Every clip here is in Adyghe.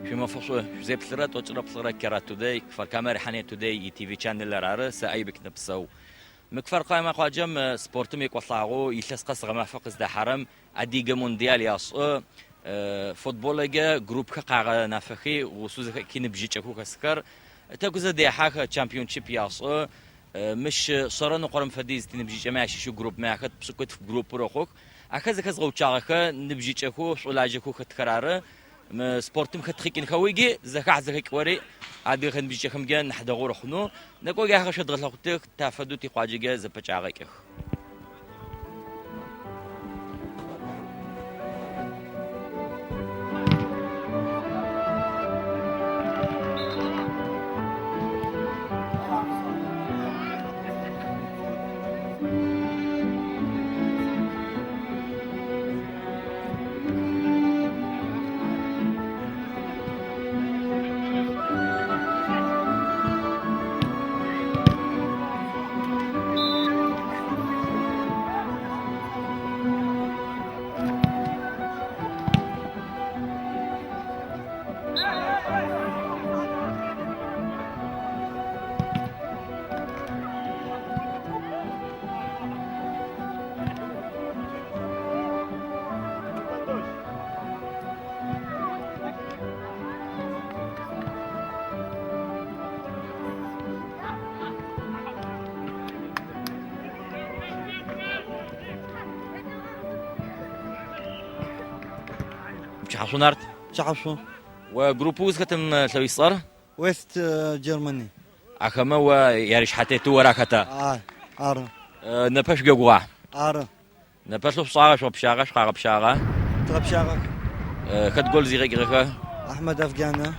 Шъуимэфэ шӏу, шъузеплъырэ тӏокӏырэ плӏырэ Кера Today, Кфар-Камэ Рихьание Today и ТВ чанелыр ары, сэ Айбек Нэпсэу. Мы Кфар-Камэ къуаджэм спортым екӏолӏагъэу илъэс къэс гъэмафэ къыздэхьэрэм Адыгэ Мундиал яшӏы, футболэкӏэ группхэр къагъэнафэхи, гъусэу зэхэкӏхи ныбжьыкӏэхэу хэсхэр тэкӏу зэдехьэх, чемпионшип яшӏы. Мыщ шъэрэ ныкъорэм фэдиз тиныбжьыкӏэмэ ащыщэу группмэ ахэт, пшӏыкӏутф группыр охъух. Ахэр зэхэзгъэуцуагъэхэр ныбжьыкӏэхэу, шӏулажьэхэу хэтхэр ары. Мы спортым хэтхъикӏынхэу ыкӏи зэхахь-зэхэкӏори адыгэ ныбжьыкӏэхэмкӏэ нахь дэгъоу рыхъунэу нэкӏо ахэр шъодгъэлъэгъутых, тафэдэу тикъуаджэкӏэ зэпэкӏагъэкӏых. Пчыхьашъо Нарт. Пчыхьашъо. О группэу узхэтым лъэуи цӏэр? West Germany. Ахэмэ о яришъхьэтетэу ора хэта? Ары. Непэ шъуджэгугъа? Ары. Непэ шъушӏагъэ, шъугъэпщагъэ, шъукъагъэпщагъа? Дгъэпщагъэх. Хэт гол зигъэкӏыгъэхэ? Ахмед Афгана,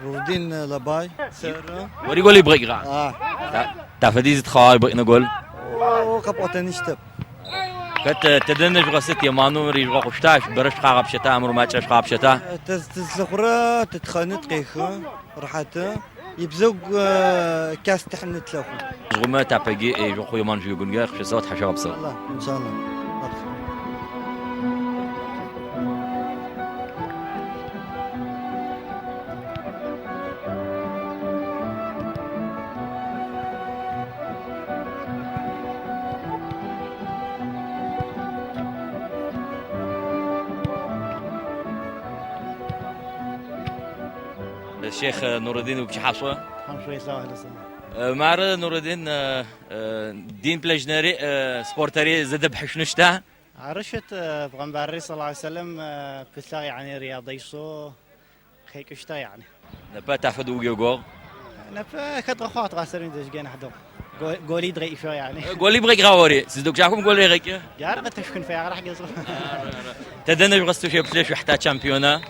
Рурдин Лабай, сэры. Ори гол ибгъэкӏыгъа? Тафэдиз тхъагъэ ибгъэкӏынэ гол? О, къэпӏотэныщтэп. Хэт тэдэ нэжъугъэсыт Еману рижъугъэ хъущта, бэрэ шъукъагъэпщэта, амур макӏэ шъукъагъэпщэта? Тызлъыхъурэ тытхъэны тыкъехы, рэхьаты. Ибзэгу кас тыхьыны тлъэхъу. Жъгъумэ тапэги жъухъу Еман жъугунгэ къышъосэу тхьашъуегъэпсэу. Иншалла. Шейх Нурудин упчыхьашъо. Тхьэм шӏу елъэгъу, ахьлэ сэлам. Мары Нурудин дин плэжьынэри спортэри зэдэпхьышъунэу щыта? Ары щыт, Пегъэмбарри саллаллаху алейхи вассалам пылъагъ яни рыядэйшъо хекӏыщта яни. Непэ тафэдэу уджэгугъ. Непэ хэдгъэхъуагъ тыгъасэри дэжьгэ нахь дэгъу. Голи дгъэӏишъугъ яни. Голи бгъэкӏыгъа ори? Сыздэгущыӏэхэм гол регъэкӏы. Джары къэтэшхын фэягъэр хьакӏэ Тэдэ нэжъугъэстэу шъуеплъы шъухьта чемпиона?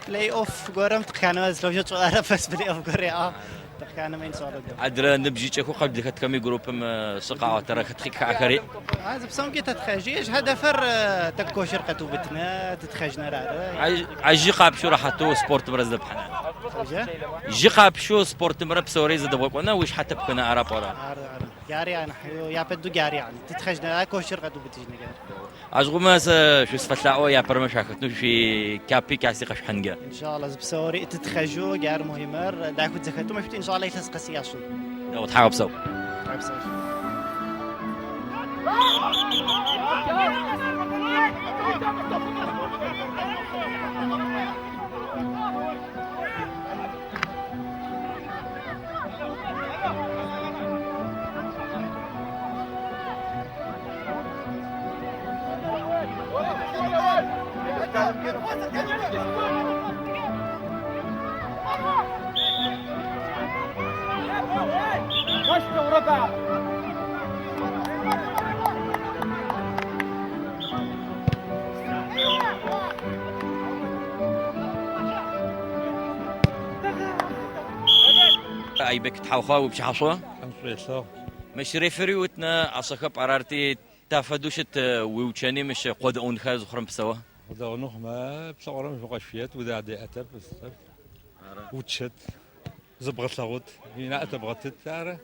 Плей-офф горэм тыкъыханэмэ зылъэужэ чӏыӏэрэ фэс плей-офф горэ яӏагъ. Тыкъыханэмэ иншалла дэгъу. Адрэ ныбжьыкӏэхэу къэбдыхэтхэми группым шъыкъагъотэрэ хэтхъикӏхэри? А зыпсэумкӏи тэтхъэжьы. Ежь хьэдэфэр тӏэкӏу кощыр къэтыубытынэ, тытхъэжьынэр ары. А жьы къапщэу рэхьатэу спортымрэ зэдэпхьына? Жьы къапщэу спортымрэ псэури зэдэбгъэкӏонэ, уи шъхьэ тэпхынэ ара пӏорэ? Ары, ары. Джары анахь япэ дэдэу джары яни. Тытхъэжьынэ ары кощыр къэтыубытыжьынэ джары. Ажъгъумэ сэ шъусфэлъаӏо япэрэмэ шъуахэтынэу шъуи капи каси къэшъухьынгэ. Иншалла зыпсэури тытхъэжьэу джары мухимэр дахэу тызэхэтым шъути иншалла илъэс къэси яшъын. Дэгъу, тхьагъэпсэу. Тхьагъэпсэу. Айбек тхьаухъа упчыхьашъо. Тхьэм. Мыщ рефери утна ашъэхэп арарти тафэду щыт уиучэни мыщ къодэӏунхэ зыхъурэм псэу. Къодэӏунух ма плъэгъурэм шъукъэшъует удадэӏэтэп учэт зыбгъэлъэгъут инаӏэ тэбгъэтыт ары.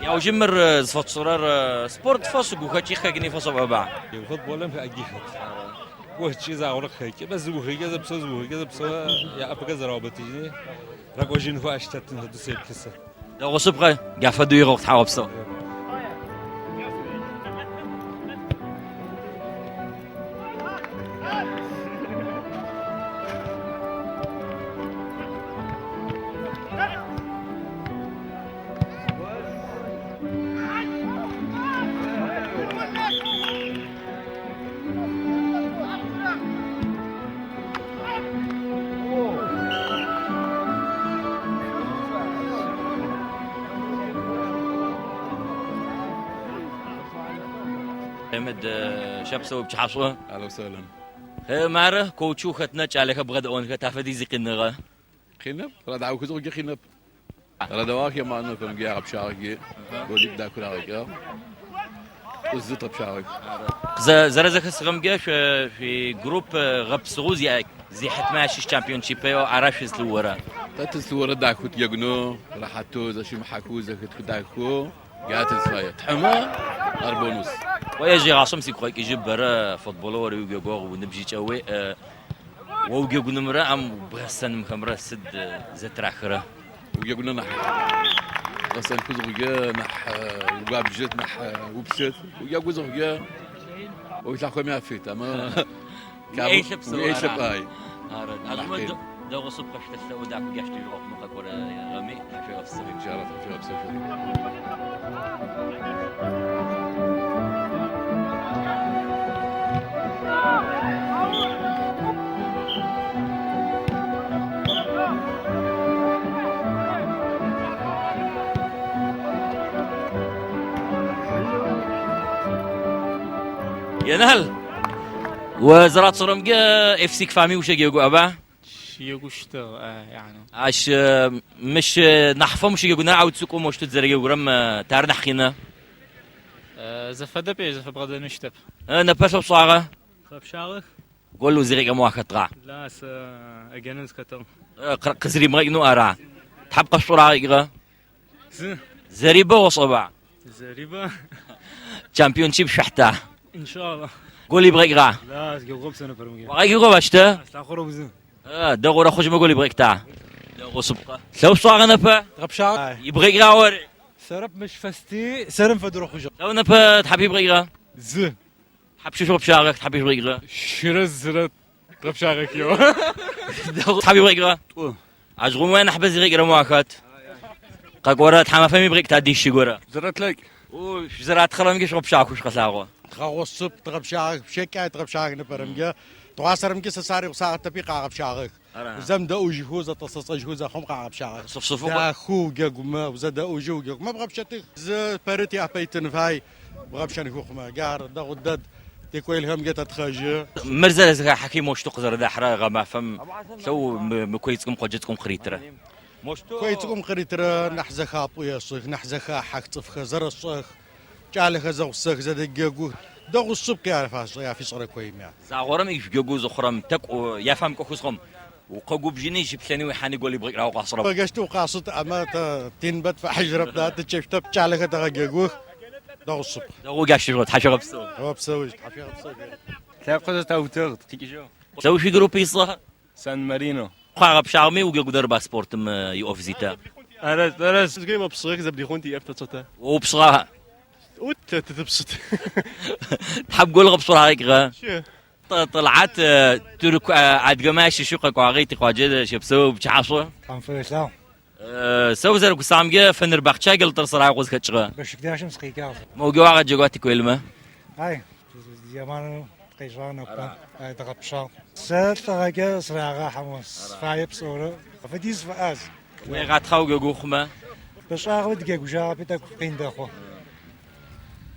Яужым мыр зыфэтшӏырэр спорт фэшӏ гухэкӏи хэгни фэшӏэба. Футболым хэӏэгихэт. Гощкӏи загъорэ къыхэкӏы, бэ зыухыкӏэ зэпсэу зыухыкӏэ зэпсэу яӏэпэкӏэ зэраубытыжьыни ракӏожьынхэу ащ тэтын фэдэу сеплъысэ. Дэгъу шъыпкъэ джафэдэу игъэу тхьагъэпсэу. Ахмед шапсэу пчыхьашъо. Ахьлан усахьлан. Мары коучу хэтна кӏалэхэр бгъэдэӏонхэ тафэди зикъиныгъэ. Къинэп, радаух зыхъукӏэ къинэп. Радауах яманэ фэмге ягъэпщагъэхи, голик дакурагъэкӏэ, зы тгъэпщагъэх. Зэрэзэхэсыгъэмкӏэ шъо шъуи групп гъэпсыгъэу зихьытмэ ащыщ чемпионшипэ ара шъузлъыорэ. Тэ тызлъыорэ дахэу тыджэгунэу, рэхьатэу, зэщымыхьахэу, зэхэтхы дахэу, джа тызфае. Тхьэмэ ар бонус. О ежь егъашӏэм сигу къэкӏыжьы бэрэ футболэу ори уджэгугъ, уныбжьыкӏэуи о уджэгунымрэ ам бгъэсэнымхэмрэ сыд зэтырахырэ? Уджэгуныр нахь гъэсэнхэу зыхъукӏэ нахь угуабжьыт, нахь уплъыт. Уджэгу зыхъукӏэ уилъахъоми афит, амэ Уиӏэ лъэпсэу уиӏэ ара? лъэпӏ ай. Ары. Нахь Адыгэмэ къин. Дэгъу шъыпкъэ шъутэлъэӏу дахэу джащ тыжъугъэхъунэу къэкӏорэ гъэми тхьашъуегъэпсэу. Иншаллах тхьашъуегъэпсэу. Енал, وزرات اف سي كفامي وش يقو ابا؟ يقوشتغ يعني اش مش نحفهم مش يقولنا عاود سوكو مش تزرق ورم تار نحكينا. زفدب إيه زف بغدا نشتب. انا باش بصاغه. بشاغخ. قول له زرق مواخد غا. لا س اجنز كتر. قزري مغينو ارا. تحب قشورا يغا. زريبه وصبع. زريبه. تشامبيونشيب شحتا. ان شاء الله. قولي بغيك غا. لا جوب سنه فرمجي. بغيك يغو باشتا. استاخرو بزن. دغورا خوش ما قولي بغيك تاع. دغو سبقه. لو صاغ نفا. غبشا يبغيك غا وري. سرب مش فستي سرم فدرو خوجا. لو نفا تحبي بغيك غا. ز تحب شو بشاغك تحبي بغيك غا. شرز زرت غبشاغك يو. تحبي بغيك غا. عجغو وين حبز غيك رمواكات. قاقورا تحما فمي بغيك تعدي الشيغورا. زرت لك. وش زرات خرم كيش غبشاك وش قساغو. تغوصب تغبشاغك بشكا تغبشاغك نبرمجا تواصرمجا سساري وساعة تبي قاغبشاغك. زم دا أوجهو ز تصص أجهو ز خم قاغبشاغك. صف صفو. دا خو جاكما وزاد أوجهو جاكما بغبشتك. ز بارتي أبيتن فاي بغبشان خوخما قار دا غدد تيكويل هم جت تخرج. مرزا زكا حكيم وش تقدر دا حرا غما فم لو مكويتكم قجتكم خريترة. كويتكم خريترة نحزة خابو يا صخ نحزة خاحك طفخ زر الصخ جعلها زغ الصخ زاد جاكو دغ الصبح يعرف يا في صرا كويم يعني. زاغورم يجوجو زخرم تك يا فهم كوخسهم وقوب جيني جبتني وحاني قولي بغيك راهو قاصرة. بقشت وقاصت أما تنبت في حجرة بتاعت تشفت بتشعلها تغجوجو دغ الصبح. دغ قاش شغل تحشى غبسو. غبسو تحشى غبسو. تلعب تاوتر تيجي لو في جروب يصح. سان مارينو. قاعد بشارمي وقدر باسبورت يوقف زيتا. أنا أنا زي ما بصيغ زبدي خونتي أفتى وبصغاها. وت تتبسط. تحب قول غبصورة هيك غا. طلعت ترك عاد قماش شو قاعد قاعد شبسو بتعصو. عم فريسلا. سو زرك سامجة فنر بخشة قلت ترى عقوز كتشغى. باش كداش مسقي مو جوا جواتي كلمة. هاي زمان قيشان أبا هاي تغبشا. سات غاكا سراغا حمص فايب صورة فديس فاز. وين غاتخاو جوخما. Бэшӏагъэуи дыджэгужьагъэпи тӏэкӏу къин дэхъу.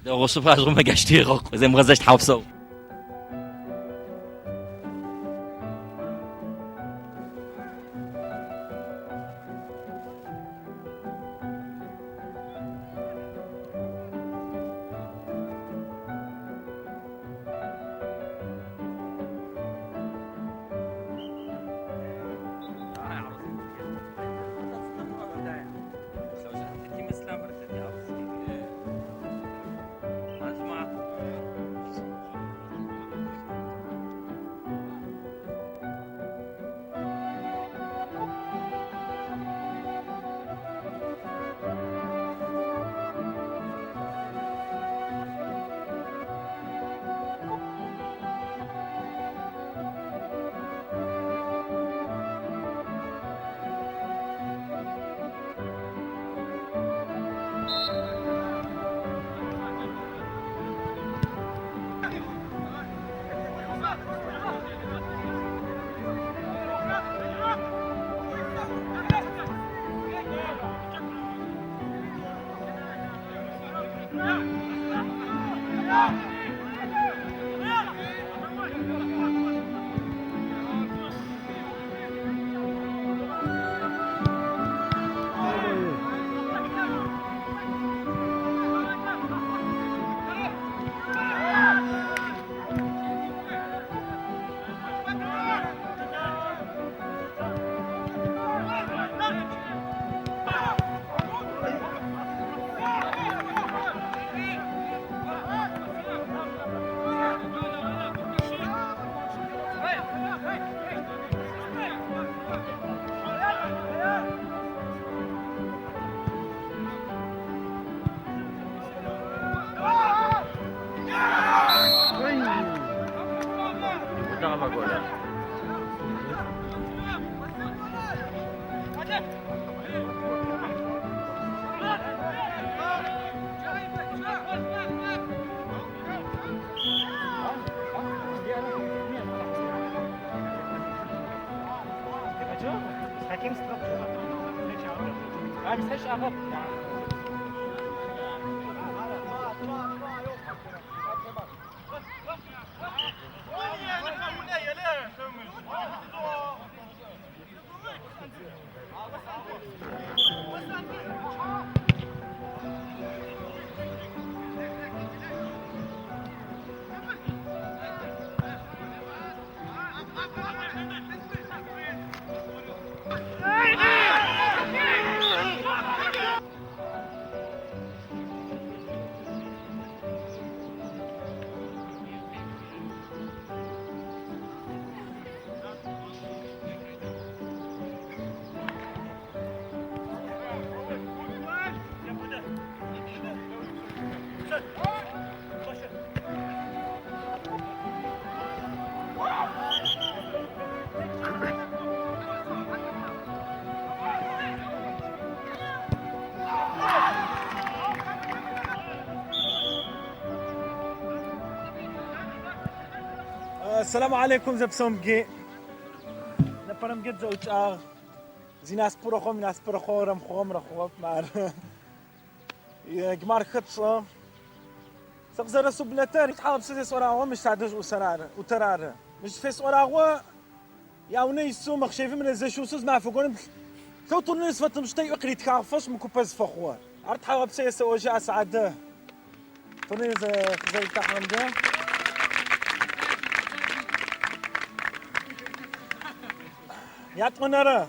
Дэгъу шъыпкъэ ащыгъум джащ тигъэкъу. Земыгъэзэщ тхьаупсэу. السلام عليكم زبسومجي نبرم جد زوج زي ناس برخو من ناس برخو رم خوم رخو مار جمار خطصة سقزر سبلتر يتحاب سيدي صورة مش تعدج وسرار وترار مش في صورة يا وني سو مخشيف من الزشوسوز ما فوقون تو تونس فتمشتي اقري تخافش مكوبز فخوة عرض حاول بسيسة وجع سعادة تونس زي تحمده. يعطونا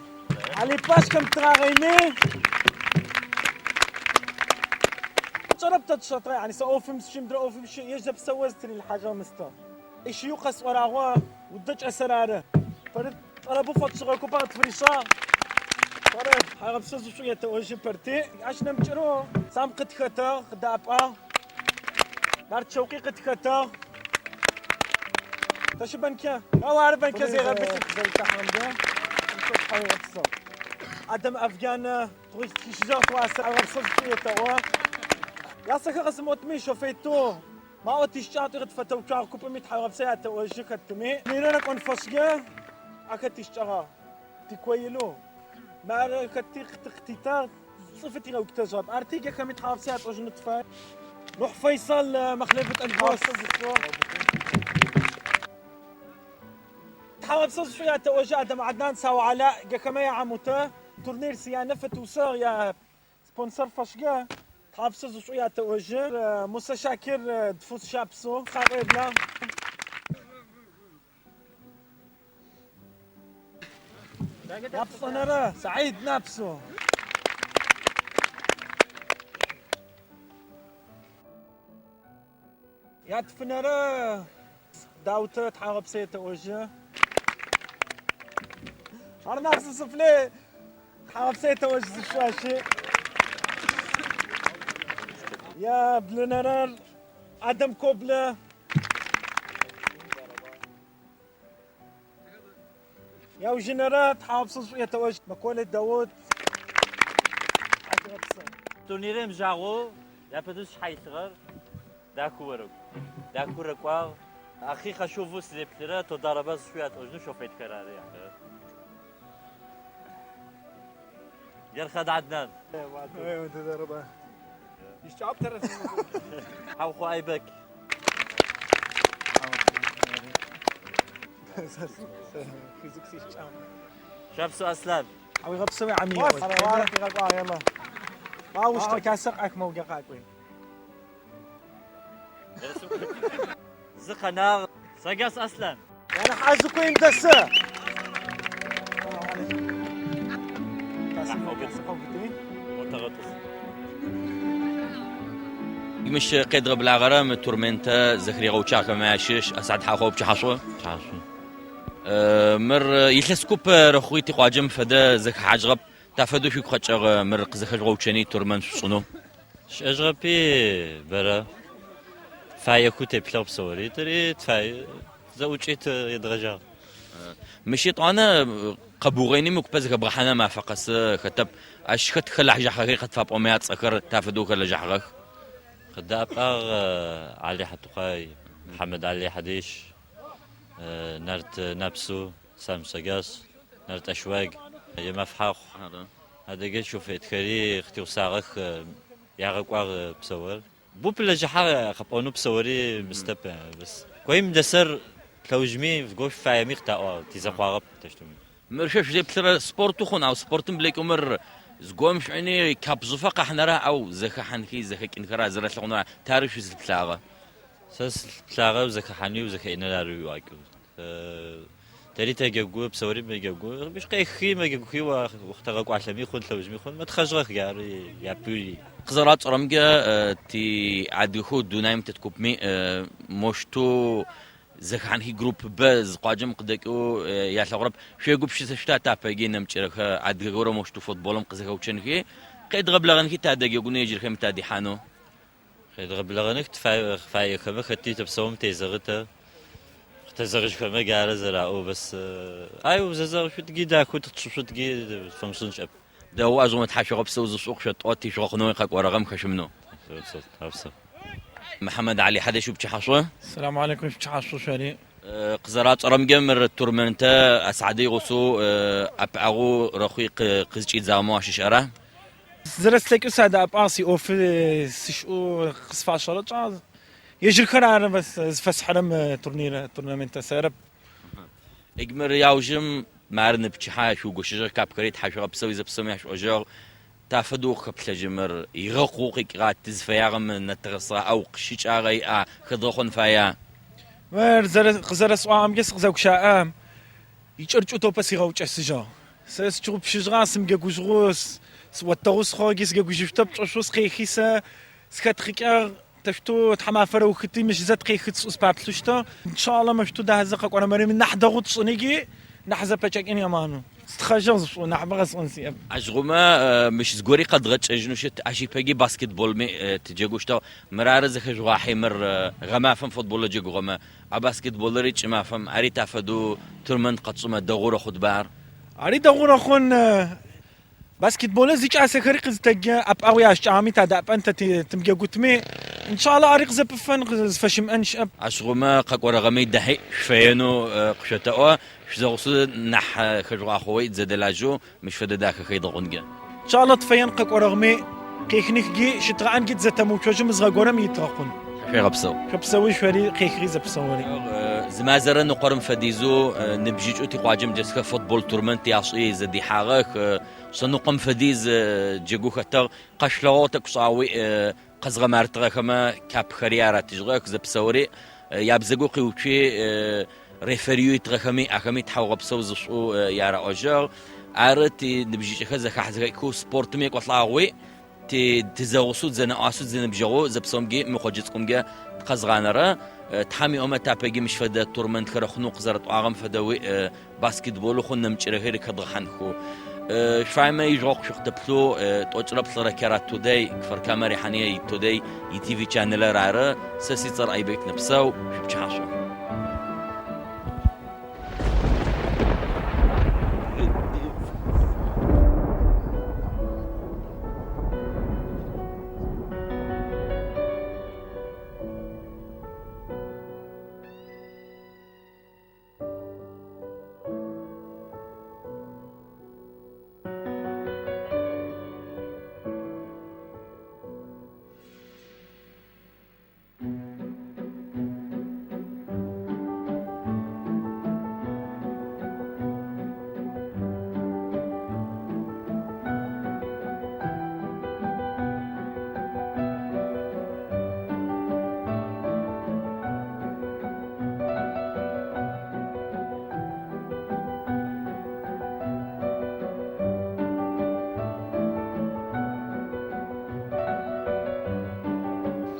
علي باش كم تراغيني جربت تشطري يعني سأوفم شي مدري أوفم شي يجب سوزتني الحاجة مستا إيش يقص وراغوا ودج أسراره فرد طلبوا فتشغل كوبا تفريشا فرد حاجة بسوز شوية توجه برتي عشنا مجرو سام قد خطا قد أبا دار شوقي قد خطا تشو بنكا أو عارف بنكا زي غبك زي تحمده عدم أفغان تغيش تشجع تواسع غرصة شوية توا يا سخ قسم أتمي شوفيتو ما أتيش شاطر تفتو كار كوب ميت حرب ساعة توجه كتمي ميرنا كون فشجة أكتيش شغا تكويلو ما كتيق تختيتا цӏыфы тигъэукӏытэжьыгъэп. Арти джахэми тхьагъэпсэу ятӏожьынэу тыфай. Нухь Фейсал Махлевит Альбос. Тхьагъэпсэу зышӏу ятэӏожьы Адам Аднан Сау Аля джахэмэ яхьамутэ турнир сиянэ фэтыусыгъ я спонсор фэшӏкӏэ тхьагъэпсэу зышӏу ятэӏожьы Мусэ Шакир Дфус Шапсу къакӏо еблагъ. Яплӏэнэрэ Саид Напсу. Ятфэнэрэ Даутэ тхьагъэпсэу етэӏожьы. Ар Напсу сыфле тхьагъэпсэу етэӏожьы зышӏуащи. Яблэнэрэр Адам Коблэ. Яужьынэрэ тхьагъэпсэу зышӏу етэӏожь Маколэ Даут. Турнирым жагъоу япэ сшъхьэ илъыгъэр дахэу орэкӏу. Дахэу рэкӏуагъ. Ахи хъашуву сызеплъырэ Тодарэбэ зышӏу ятӏожьынэу шофетхэр ары. Ерхад Аднан. ايوه تدربه. حوخو ايبك. شابسو اسلام. او يغبسوا عمي. يلا. باوش تكاسق اك موقع قاكوين. زقناغ سقاس اسلام. يعني حازكوين دسه. مش قيد غب العغرة تورمنتا زكريا غوتشاكا ماشيش أسعد حاخو بتشحشو شحشو مر يتلسكوب رخويتي قواجم فدا زك حاجغب تافدو شو خدشغ مر قزخج غوتشاني تورمان شنو شأجغبي برا فايكو تبلغ بصوري تري تفاي زوجيت يدغجا مشي طانا قبوغيني مكبز كبغحنا ما فقس كتب اش خت خلع جحغي قد فاب اميات سكر تافدو خلع جحغخ قد أبقى علي حتقاي محمد علي حديش نارت نابسو سام سقاس نارت أشواق يا مفحاخ هذا قد شوف تخري اختي وساغخ يا بصور بو بلا جحا خبونو بصوري مستب بس كويم دسر تلوجمي في قوش فايميق تاع تيزاقواغ تشتم مرشش زي بترى سبورتو خون او سبورت بليك عمر زقوم شعني كابزوفا قحنا راه او زكا حنكي زكا كنكرا زرا لغنا تعرف شو تلاغه ساس تلاغه وزكا حني وزكا إنا لا ريو اكو تري تاجوجو بصوري ما جوجو مش قيخي ما جوجو واختغاكو عشان يخون تلوجمي خون ما تخجغ يا بولي قزرات رمجة تي عدخو دونايم تتكوبمي موشتو زك عن هي جروب بز قاجم قدكو يا ثغرب شو يقول بشي سشتا تابا نمشرك عد غورا موشتو فوتبولم قزك وشنكي قيد غبلغن كي تادق يقولون يجري خيم تادي حانو قيد غبلغنك تفاي فاي خما ختي تبصوم تيزغتا تزغج خما قال زراعو بس ايو ززغ شو تقي داكو تشو تقي فمسنش اب دو ازوم تحشو غبسو زسوق شطوتي شو قنوي قاك ورغم خشمنو محمد علي حدا شو بتحشوه السلام عليكم شو بتحشو شاري قزرات رمجمر تورمنتا اسعدي غسو ابعغو رخي قزجي زامو عشش ارا زرست لك اسعد اباسي او في سشو قصف عشرة يجري كرار بس فس حرم تورنير تورنمنت سيرب اجمر ياوجم مارن بتشحا شو قشجر كاب كريت حشو بسوي زبسوي حشو اجر تافدو خبلجمر يغقو قيقات تزفياغم نتغصا او قشيش اغي خضخن فيا مر زر سوام جس غزوك شاء يچرچو توپس يغوچسجا سس چوب شجغا سمجا سوتغوس خو جس جوجفتب چوس قيخيسا سكتخكا تشتو تحما وختي مش زاد قيخت سوس بابلوشتا ان شاء الله مشتو ده زقك وانا مريم نحدا غوتص نيجي نحزا باتشاك اني امانو ستخاجوز نحبغ سونسي اجغوما مش زغوري قد غتش اجنوشت اشي باجي باسكتبول مي تجاغوشتا مرار زخ جواحي مر غما فم فوتبول جيغو غما ا باسكتبول ريتش ما فم اري تافدو ترمن قصما دغوره خد بار اري دغوره خون باسكتبول زيك اسكري قزتج اب اوي اش عامي تا داب انت تمجاغوتمي ان شاء الله اريق زبفن زفشم انش اب اشغوما قاكورا غمي دحي شفينو قشتا شزغص نح خجوا خوي زدلاجو مش فدا داك خيد غنجا. Кӏалэ тфэен къэкӏорэгъми, къехыныхги щытыгъэӏэнги тызэтэмыуцожьы мызгъэгорэм итыгъэхъун. Шъуегъэпсэу. Шъопсэуи шъори къехри зэпсэури. Зы мазэрэ ныкъорэм фэдизэу ныбжьыкӏэу тикъуаджэм дэсхэр футбол турмент яшӏи зэдихьагъэх. Шъэныкъом фэдиз джэгу хэтыгъ. Къэшлъэгъугъ тӏэкӏу шӏагъуи къэзгъэмартыгъэхэмэ капхэри аратыжьыгъэх, зэпсэури ябзэгу къиуцуи рефериеу итыгъэхэми ахэми тхьаугъэпсэу зышӏу яраӏожьыгъ. Ары ти ныбжьыкӏэхэр зэхахь-зэхэкӏхэу спортым екӏолӏагъуи ти тызэгъусэу, тызэнэӏуасэу, тызэныбжьэгъоу зэпсэумкӏи мы къоджэ цӏыкӏумкӏэ тыкъэзгъанэрэ. Тхьэм иӏомэ тапэкӏи мыщ фэдэ турментхэр хъунэу къызэрэтӏуагъэм фэдэуи баскетболу хъун нэмыкӏырэхэри хэдгъэхьанхэу. Шъуфаемэ ижъугъэкъу шъукъытэплъэу 13 Карат Today, Кфар-Кама Рихьание Today и ТВ чанелэр ары. Сэ сицӏэр Айбек Нэпсэу, шъуипчыхьашӏу.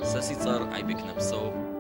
Сэ сицӏэр Айбек Нэпсэу.